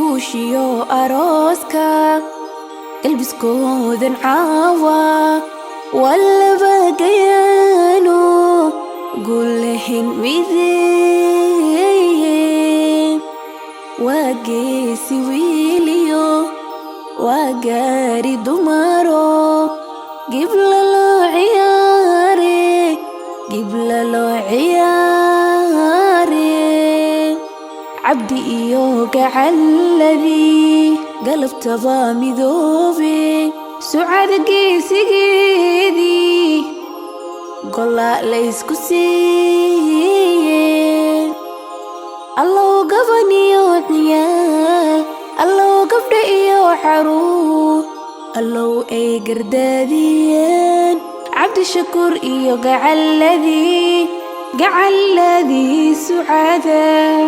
Guushiyo arooska galbiskoodan caawa waa laba gayaano guulahin mideeye. Waa geesi wiiliyo waa gaari dumaro, gibla loo ciyaare, gibla loo ciyaare. Cabdi iyo gacaladii galabtaba midoobe, Sucada geesigeedii gola laysku siiye. Allow gabaniyo ciyaal, allow gabdha iyo caruur, allow ay gardaadiyeen Cabdishakuur iyo gacaladii, gacaladii Sucada.